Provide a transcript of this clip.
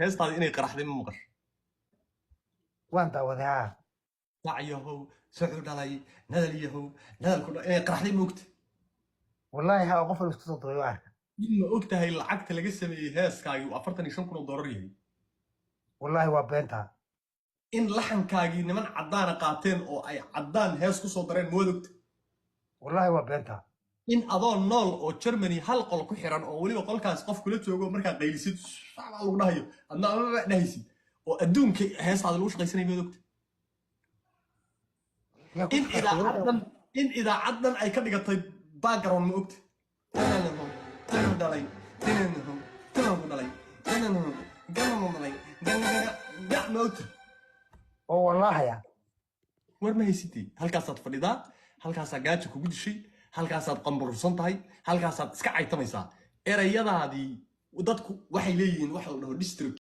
Heestaadii inay qaraxday ma maqasho? Waan daawaday, haa. Sac yahow, sacu dhalay, nadal yahow, nadalku inay qaraxday ma ogta? Wallaahi haa, qof walba isku soo duubay waa arka. In ma og tahay lacagta laga sameeyey heeskaagii uu $45,000 yahay? Wallaahi waa beentaa. In laxankaagii niman caddaana qaateen oo ay caddaan hees ku soo dareen, ma wad ogta? Wallaahi waa beentaa. In adoo nool oo Germany hal qol ku xiran, oo weliba qolkaas qof kula joogo, markaa qaylisid baa lagu dhahayo, adna amaba dhahaysid, oo adduunka heestaada lagu shaqaysanay, ma wad ogta? Yaa ku In shaqaysta? idaacaddan, in idaacaddan ay ka dhigatay background, ma ogta? Tananahu, tanu dhalay, tananahu, tananku dhalay, tananahu, gananu dhalay, ganagaga ga, ma ogta? Oo wallaahaya. War ma haysitay. Halkaasaad fadhidaa, halkaasaa gaaja kugu dishay, halkaasaad qambursan tahay, halkaasaad iska caytamaysaa. Erayadaadii dadku waxay leeyihiin waxa la dhaho district.